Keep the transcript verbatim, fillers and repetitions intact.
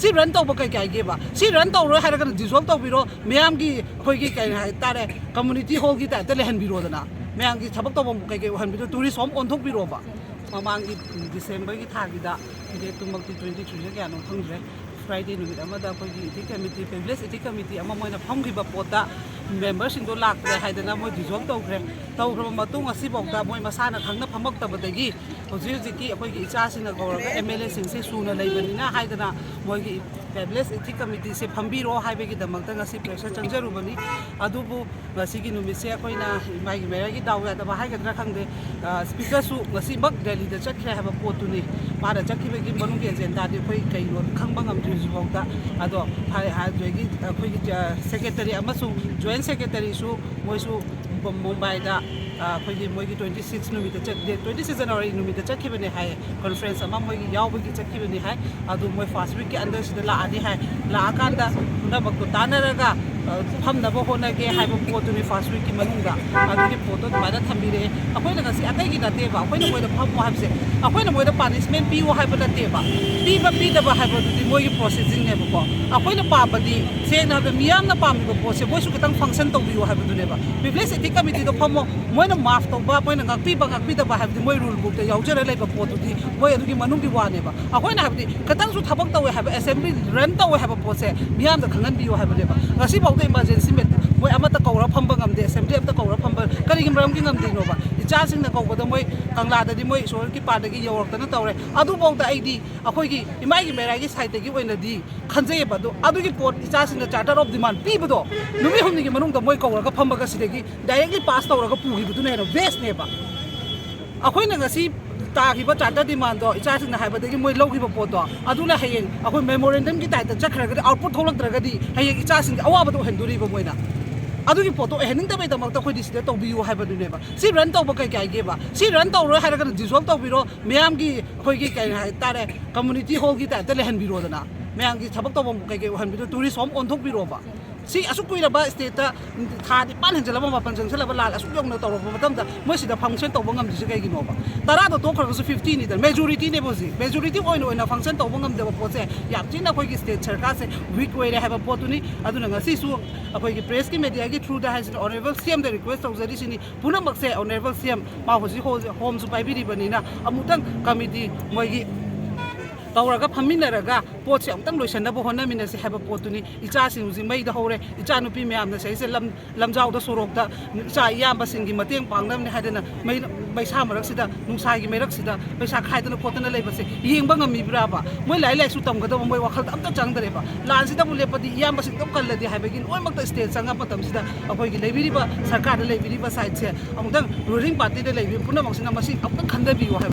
ꯁꯤ ꯔꯟ ꯇꯧꯕ ꯀꯩ ꯀꯥꯏꯒꯦꯕ? ꯁꯤ ꯔꯟ ꯇꯧꯔꯣꯏ ꯍꯥꯏꯔꯒꯅ ꯗꯤꯖꯣꯜꯕ ꯇꯧꯕꯤꯔꯣ, ꯃꯌꯥꯝꯒꯤ ꯑꯩꯈꯣꯏꯒꯤ ꯀꯩ ꯍꯥꯏꯇꯥꯔꯦ, ꯀꯝꯃꯨꯅꯤꯇꯤ ꯍꯣꯜꯒꯤ ꯇꯥꯏꯞꯇ ꯂꯩꯍꯟꯕꯤꯔꯣꯗꯅ, ꯃꯌꯥꯝꯒꯤ ꯊꯕꯛ ꯇꯧꯐꯝ ꯀꯩꯀꯩ ꯑꯣꯏꯍꯟꯕꯤꯔꯣ, ꯇꯨꯔꯤꯁ ꯍꯣꯝ ꯑꯣꯟꯊꯣꯛꯄꯤꯔꯣꯕ꯫ ꯃꯃꯥꯡꯒꯤ ꯗꯤꯁꯦꯝꯕꯔꯒꯤ ꯊꯥꯒꯤꯗ, ꯗꯦꯠ ꯇꯨꯃꯛꯇꯤ ꯇ꯭ꯋꯦꯟꯇꯤ ꯊ꯭ꯔꯤꯒ ꯀꯌꯥꯅꯣ ꯈꯪꯗ꯭ꯔꯦ, ꯐ꯭ꯔꯥꯏꯗꯦ ꯅꯨꯃꯤꯠ ꯑꯃꯗ ꯑꯩꯈꯣꯏꯒꯤ ꯏꯊꯤꯛ ꯀꯃꯤꯇꯤ, ꯄ꯭ꯔꯤꯚꯤꯂꯦꯖ ꯏꯊꯤꯛ ꯀꯃꯤꯇꯤ ꯑꯃ ꯃꯣꯏꯅ ꯐꯝꯈꯤꯕ ꯄꯣꯠꯇ ꯃꯦꯝꯕꯔꯁꯤꯡꯗꯣ ꯂꯥꯛꯇ꯭ꯔꯦ ꯍꯥꯏꯗꯅ ꯃꯣꯏ ꯗꯤꯖꯣꯜꯕ ꯇꯧꯈ꯭ꯔꯦ꯫ ꯇꯧꯈ꯭ꯔꯕ ꯃꯇꯨꯡ ꯑꯁꯤꯐꯥꯎꯗ ꯃꯣꯏ ꯃꯁꯥꯅ ꯈꯪꯅ ꯐꯝꯃꯛꯇꯕꯗꯒꯤ ꯍꯧꯖꯤꯛ ꯍꯧꯖꯤꯛꯀꯤ ꯑꯩꯈꯣꯏꯒꯤ ꯏꯆꯥꯁꯤꯡꯅ ꯀꯧꯔꯒ ꯑꯦꯝ ꯑꯦꯜ ꯑꯦꯁꯤꯡꯁꯦ ꯁꯨꯅ ꯂꯩꯕꯅꯤꯅ ꯍꯥꯏꯗꯅ ꯃꯣꯏꯒꯤ ꯄ꯭ꯔꯤꯚꯤꯂꯦꯖ ꯏꯊꯤꯛ ꯀꯃꯤꯇꯤꯁꯦ ꯐꯝꯕꯤꯔꯣ ꯍꯥꯏꯕꯒꯤꯗꯃꯛꯇ ꯉꯁꯤ ꯄ꯭ꯔꯦꯁꯔ ꯆꯪꯖꯔꯨꯕꯅꯤ꯫ ꯑꯗꯨꯕꯨ ꯉꯁꯤꯒꯤ ꯅꯨꯃꯤꯠꯁꯦ ꯑꯩꯈꯣꯏꯅ ꯏꯃꯥꯒꯤ ꯃꯦꯔꯥꯒꯤ ꯗꯥꯎ ꯌꯥꯗꯕ ꯍꯥꯏꯒꯗ꯭ꯔꯥ ꯈꯪꯗꯦ, ꯑ, ꯁ꯭ꯄꯤꯀꯔꯁꯨ ꯉꯁꯤꯃꯛ ꯗꯦꯜꯂꯤꯗ ꯆꯠꯈ꯭ꯔꯦ ꯍꯥꯏꯕ ꯄꯣꯠꯇꯨꯅꯤ꯫ ꯃꯥꯅ ꯆꯠꯈꯤꯕꯒꯤ ꯃꯅꯨꯡꯒꯤ ꯑꯦꯖꯦꯟꯗꯥꯗꯤ ꯑꯩꯈꯣꯏ ꯀꯩꯅꯣ ꯈꯪꯕ ꯉꯝꯗ꯭ꯔꯤ ꯍꯧꯖꯤꯛꯐꯥꯎꯗ꯫ ꯑꯗꯣ ꯍꯥꯏ-, ꯍꯥꯏ-, ꯑꯗꯨꯗꯒꯤ ꯑꯩꯈꯣꯏꯒꯤ, ꯑ, ꯁꯦꯀ꯭ꯔꯦꯇꯔꯤ ꯑꯃꯁꯨꯡ ꯖꯣꯏꯟ ꯁꯦꯀ꯭ꯔꯦꯇꯔꯤꯁꯨ ꯃꯣꯏꯁꯨ ꯃꯨꯝꯕꯥꯏꯗ, ꯑ, ꯑꯩꯈꯣꯏꯒꯤ ꯃꯣꯏꯒꯤ ꯇ꯭ꯋꯦꯟꯇꯤ ꯁꯤꯛꯁ ꯅꯨꯃꯤꯠꯇ ꯆꯠ-, ꯗꯦꯠ ꯇ꯭ꯋꯦꯟꯇꯤ ꯁꯤꯛꯁ ꯖꯅꯋꯥꯔꯤ ꯅꯨꯃꯤꯠꯇ ꯆꯠꯈꯤꯕꯅꯦ ꯍꯥꯏꯌꯦ꯫ ꯀꯟꯐ꯭ꯔꯦꯟꯁ ꯑꯃ ꯃꯣꯏꯒꯤ ꯌꯥꯎꯕꯒꯤ ꯆꯠꯈꯤꯕꯅꯤ ꯍꯥꯏ꯫ ꯑꯗꯨ ꯃꯣꯏ ꯐꯥꯔꯁ ꯋꯤꯛꯀꯤ ꯑꯟꯗꯔꯁꯤꯗ ꯂꯥꯛꯑꯅꯤ ꯍꯥꯏ꯫ ꯂꯥꯛꯑꯀꯥꯟꯗ ꯄꯨꯝꯅꯃꯛꯇꯣ ꯇꯥꯟꯅꯔꯒ, ꯑ, ꯐꯝꯅꯕ ꯍꯣꯠꯅꯒꯦ ꯍꯥꯏꯕ ꯄꯣꯠꯇꯨꯅꯤ ꯐꯥꯔꯁ ꯋꯤꯛꯀꯤ ꯃꯅꯨꯡꯗ꯫ ꯑꯗꯨꯒꯤ ꯄꯣꯠꯇꯣ ꯑꯗꯨꯃꯥꯏꯅ ꯊꯝꯕꯤꯔꯛꯑꯦ꯫ ꯑꯩꯈꯣꯏꯅ ꯉꯁꯤ ꯑꯇꯩꯒꯤ ꯅꯠꯇꯦꯕ, ꯑꯩꯈꯣꯏꯅ ꯃꯣꯏꯗ ꯐꯝꯃꯣ ꯍꯥꯏꯕꯁꯦ, ꯑꯩꯈꯣꯏꯅ ꯃꯣꯏꯗ ꯄꯥꯅꯤꯁꯃꯦꯟ ꯄꯤꯌꯣ ꯍꯥꯏꯕ ꯅꯠꯇꯦꯕ꯫ ꯄꯤꯕ ꯄꯤꯗꯕ ꯍꯥꯏꯕꯗꯨꯗꯤ ꯃꯣꯏꯒꯤ ꯄ꯭ꯔꯣꯁꯦꯁꯤꯡꯅꯦꯕꯀꯣ꯫ ꯑꯩꯈꯣꯏꯅ ꯄꯥꯝꯕꯗꯤ, ꯁꯦꯡꯅ ꯍꯥꯏꯕꯗ, ꯃꯤꯌꯥꯝꯅ ꯄꯥꯝꯃꯤꯕ ꯄꯣꯠꯁꯦ ꯃꯣꯏꯁꯨ ꯈꯤꯇꯪ ꯐꯪꯁꯟ ꯇꯧꯕꯤꯌꯣ ꯍꯥꯏꯕꯗꯨꯅꯦꯕ꯫ ꯄ꯭ꯔꯤꯚꯤꯂꯦꯖ ꯏꯊꯤꯛ ꯀꯃꯤꯇꯤꯗꯣ ꯐꯝꯃꯣ, ꯃꯣꯏꯅ ꯃꯥꯐ ꯇꯧꯕ, ꯃꯣꯏꯅ ꯉꯥꯛꯄꯤꯕ ꯉꯥꯛꯄꯤꯗꯕ ꯍꯥꯏꯕꯗꯤ ꯃꯣꯏ ꯔꯨꯜ ꯕꯨꯛꯇ ꯌꯥꯎꯖꯔ ꯂꯩꯕ ꯄꯣꯠꯇꯨꯗꯤ ꯃꯣꯏ ꯑꯗꯨꯒꯤ ꯃꯅꯨꯡꯒꯤ ꯋꯥꯅꯦꯕ꯫ ꯑꯩꯈꯣꯏꯅ ꯍꯥꯏꯕꯗꯤ ꯈꯤꯇꯪꯁꯨ ꯊꯕꯛ ꯇꯧꯋꯦ ꯍꯥꯏꯕ, ꯑꯦꯁꯦꯝꯕ꯭ꯂꯤ ꯔꯟ ꯇꯧꯋꯦ ꯍꯥꯏꯕ ꯄꯣꯠꯁꯦ ꯃꯤꯌꯥꯝꯗ ꯈꯪꯍꯟꯕꯤꯌꯨ ꯍꯥꯏꯕꯅꯦꯕ꯫ ꯉꯁꯤꯐꯥꯎꯗ ꯏꯃꯥꯔꯖꯦꯟꯁꯤ ꯃꯤꯠ ꯃꯣꯏ ꯑꯃꯠꯇ ꯀꯧꯔ ꯐꯝꯕ ꯉꯝꯗꯦ, ꯑꯦꯁꯦꯝꯕ꯭ꯂꯤ ꯑꯃꯠꯇ ꯀꯧꯔ ꯐꯝꯕ꯫ ꯀꯔꯤꯒꯤ ꯃꯔꯝꯒꯤ ꯉꯝꯗ꯭ꯔꯤꯅꯣꯕ? ꯏꯆꯥꯁꯤꯡꯅ ꯀꯧꯕꯗ ꯃꯣꯏ ꯀꯪꯂꯥꯗꯗꯤ ꯃꯣꯏ ꯏꯁꯣꯔꯒꯤ ꯀ꯭ꯔꯤꯄꯥꯗꯒꯤ ꯌꯧꯔꯛꯇꯅ ꯇꯧꯔꯦ꯫ ꯑꯗꯨꯐꯥꯎꯗ ꯑꯩꯗꯤ ꯑꯩꯈꯣꯏꯒꯤ ꯏꯃꯥꯒꯤ ꯃꯦꯔꯥꯒꯤ ꯁꯥꯏꯠꯇꯒꯤ ꯑꯣꯏꯅꯗꯤ ꯈꯟꯖꯩꯌꯦꯕ꯫ ꯑꯗꯣ ꯑꯗꯨꯒꯤ ꯄꯣꯠ ꯏꯆꯥꯁꯤꯡꯅ ꯆꯥꯔꯇꯔ ꯑꯣꯐ ꯗꯤꯃꯥꯟ ꯄꯤꯕꯗꯣ ꯅꯨꯃꯤꯠ ꯍꯨꯝꯅꯤꯒꯤ ꯃꯅꯨꯡꯗ ꯃꯣꯏ ꯀꯧꯔꯒ ꯐꯝꯃꯒ ꯁꯤꯗꯒꯤ ꯗꯥꯏꯔꯦꯛꯂꯤ ꯄꯥꯁ ꯇꯧꯔꯒ ꯄꯨꯈꯤꯕꯗꯨꯅ ꯍꯦꯟꯅ ꯋꯦꯁꯅꯦꯕ꯫ ꯑꯩꯈꯣꯏꯅ ꯉꯁꯤ ꯇꯥꯈꯤꯕ ꯆꯥꯔꯇꯔ ꯗꯤꯃꯥꯟꯗꯣ ꯏꯆꯥꯁꯤꯡꯅ ꯍꯥꯏꯕꯗꯒꯤ ꯃꯣꯏ ꯂꯧꯈꯤꯕ ꯄꯣꯠꯇꯣ, ꯑꯗꯨꯅ ꯍꯌꯦꯡ ꯑꯩꯈꯣꯏ ꯃꯦꯃꯣꯔꯦꯟꯗꯝꯒꯤ ꯇꯥꯏꯞꯇ ꯆꯠꯈ꯭ꯔꯒꯗꯤ, ꯑꯥꯎꯠꯄꯨꯠ ꯊꯣꯛꯂꯛꯇ꯭ꯔꯒꯗꯤ ꯍꯌꯦꯡ ꯏꯆꯥꯁꯤꯡꯒꯤ ꯑꯋꯥꯕꯗꯣ ꯑꯣꯏꯍꯟꯗꯣꯔꯤꯕ ꯃꯣꯏꯅ꯫ ꯑꯗꯨꯒꯤ ꯄꯣꯠꯇꯣ ꯑꯣꯏꯍꯟꯅꯤꯡꯗꯕꯩꯗꯃꯛꯇ ꯑꯩꯈꯣꯏꯗꯤ ꯁꯤꯗ ꯇꯧꯕꯤꯌꯨ ꯍꯥꯏꯕꯗꯨꯅꯦꯕ꯫ ꯁꯤ ꯔꯟ ꯇꯧꯕ ꯀꯩ ꯀꯥꯏꯒꯦꯕ? ꯁꯤ ꯔꯟ ꯇꯧꯔꯣꯏ ꯍꯥꯏꯔꯒꯅ ꯗꯤꯖꯣꯜꯕ ꯇꯧꯕꯤꯔꯣ, ꯃꯌꯥꯝꯒꯤ ꯑꯩꯈꯣꯏꯒꯤ ꯀꯩ ꯍꯥꯏꯇꯥꯔꯦ, ꯀꯝꯃꯨꯅꯤꯇꯤ ꯍꯣꯜꯒꯤ ꯇꯥꯏꯞꯇ ꯂꯩꯍꯟꯕꯤꯔꯣꯗꯅ, ꯃꯌꯥꯝꯒꯤ ꯊꯕꯛ ꯇꯧꯐꯝ ꯀꯩꯀꯩ ꯑꯣꯏꯍꯟꯕꯤꯔꯣ, ꯇꯨꯔꯤꯁ ꯍꯣꯝ ꯑꯣꯟꯊꯣꯛꯄꯤꯔꯣꯕ꯫ ꯁꯤ ꯑꯁꯨꯛ ꯀꯨꯏꯔꯕ ꯁ꯭ꯇꯦꯠꯇ ꯊꯥ ꯅꯤꯄꯥꯟ ꯍꯦꯟꯖꯜꯂꯕ, ꯃꯥꯄꯟ ꯆꯪꯁꯜꯂꯕ ꯂꯥꯟ ꯑꯁꯨꯛ ꯌꯧꯅ ꯇꯧꯔꯛꯄ ꯃꯇꯝꯗ ꯃꯣꯏ ꯁꯤꯗ ꯐꯪꯁꯟ ꯇꯧꯕ ꯉꯝꯗ꯭ꯔꯤꯁꯦ ꯀꯩꯒꯤꯅꯣꯕ? ꯇꯔꯥꯗꯣ ꯇꯣꯛꯈ꯭ꯔꯒꯁꯨ ꯐꯤꯐꯇꯤꯅꯤꯗꯅ, ꯃꯦꯖꯣꯔꯤꯇꯤꯅꯦꯕ ꯍꯧꯖꯤꯛ꯫ ꯃꯦꯖꯣꯔꯤꯇꯤ ꯑꯣꯏꯅ ꯑꯣꯏꯅ ꯐꯪꯁꯟ ꯇꯧꯕ ꯉꯝꯗꯕ ꯄꯣꯠꯁꯦ ꯌꯥꯝ ꯊꯤꯅ ꯑꯩꯈꯣꯏꯒꯤ ꯁ꯭ꯇꯦꯠ ꯁꯔꯀꯥꯔꯁꯦ ꯋꯤꯛ ꯑꯣꯏꯔꯦ ꯍꯥꯏꯕ ꯄꯣꯠꯇꯨꯅꯤ꯫ ꯑꯗꯨꯅ ꯉꯁꯤꯁꯨ ꯑꯩꯈꯣꯏꯒꯤ ꯄ꯭ꯔꯦꯁꯀꯤ ꯃꯦꯗꯤꯌꯥꯒꯤ ꯊ꯭ꯔꯨꯗ ꯍꯥꯏꯁꯤꯅ ꯑꯣꯅꯔꯦꯕꯜ ꯁꯤ ꯑꯦꯝꯗ ꯔꯤꯀ꯭ꯋꯦꯁ ꯇꯧꯖꯔꯤꯁꯤꯅꯤ, ꯄꯨꯝꯅꯃꯛꯁꯦ ꯑꯣꯅꯔꯦꯕꯜ ꯁꯤ ꯑꯦꯝ ꯃꯥ ꯍꯧꯖꯤꯛ ꯍꯣꯜ-, ꯍꯣꯝꯁꯨ ꯄꯥꯏꯕꯤꯔꯤꯕꯅꯤꯅ ꯑꯃꯨꯛꯇꯪ ꯀꯃꯤꯇꯤ ꯃꯣꯏꯒꯤ ꯇꯧꯔꯒ ꯐꯝꯃꯤꯟꯅꯔꯒ ꯄꯣꯠꯁꯦ ꯑꯃꯨꯛꯇꯪ ꯂꯣꯏꯁꯟꯅꯕ ꯍꯣꯠꯅꯃꯤꯟꯅꯁꯤ ꯍꯥꯏꯕ ꯄꯣꯠꯇꯨꯅꯤ꯫ ꯏꯆꯥꯁꯤꯡ ꯍꯧꯖꯤꯛ ꯃꯩꯗ ꯍꯧꯔꯦ, ꯏꯆꯥꯅꯨꯄꯤ ꯃꯌꯥꯝꯅ ꯁꯤꯁꯦ ꯂꯝ-, ꯂꯝꯖꯥꯎꯗ ꯁꯣꯔꯣꯛꯇ ꯏꯆꯥ ꯏꯌꯥꯝꯕꯁꯤꯡꯒꯤ ꯃꯇꯦꯡ ꯄꯥꯡꯅꯕꯅꯦ ꯍꯥꯏꯗꯅ ꯃꯩ-, ꯃꯩꯁꯥ ꯃꯔꯛꯁꯤꯗ, ꯅꯨꯡꯁꯥꯒꯤ ꯃꯩꯔꯛꯁꯤꯗ ꯄꯩꯁꯥ ꯈꯥꯏꯗꯅ ꯈꯣꯠꯇꯅ ꯂꯩꯕꯁꯦ ꯌꯦꯡꯕ ꯉꯝꯃꯤꯕ꯭ꯔꯥꯕ? ꯃꯣꯏ ꯂꯥꯏꯔꯤꯛ ꯂꯥꯏꯁꯨ ꯇꯝꯒꯗꯕ ꯃꯣꯏ ꯋꯥꯈꯜꯗ ꯑꯝꯇ ꯆꯪꯗ꯭ꯔꯦꯕ꯫ ꯂꯥꯟꯁꯤꯗꯕꯨ ꯂꯦꯞꯄꯗꯤ, ꯏꯌꯥꯝꯕꯁꯤꯡꯗꯣ ꯀꯜꯂꯗꯤ ꯍꯥꯏꯕꯒꯤ ꯂꯣꯏꯅꯃꯛꯇ ꯁ꯭ꯇꯦꯠ ꯆꯪꯉꯛꯄ ꯃꯇꯝꯁꯤꯗ ꯑꯩꯈꯣꯏꯒꯤ ꯂꯩꯕꯤꯔꯤꯕ ꯁꯔꯀꯥꯔꯗ ꯂꯩꯕꯤꯔꯤꯕ ꯁꯥꯏꯠꯁꯦ ꯑꯃꯨꯛꯇꯪ ꯔꯨꯂꯤꯡ ꯄꯥꯔꯇꯤꯗ ꯂꯩꯕꯤꯕ ꯄꯨꯝꯅꯃꯛꯁꯤꯅ ꯃꯁꯤ ꯑꯃꯨꯛꯇꯪ ꯈꯟꯊꯕꯤꯌꯨ ꯍꯥꯏꯕ꯫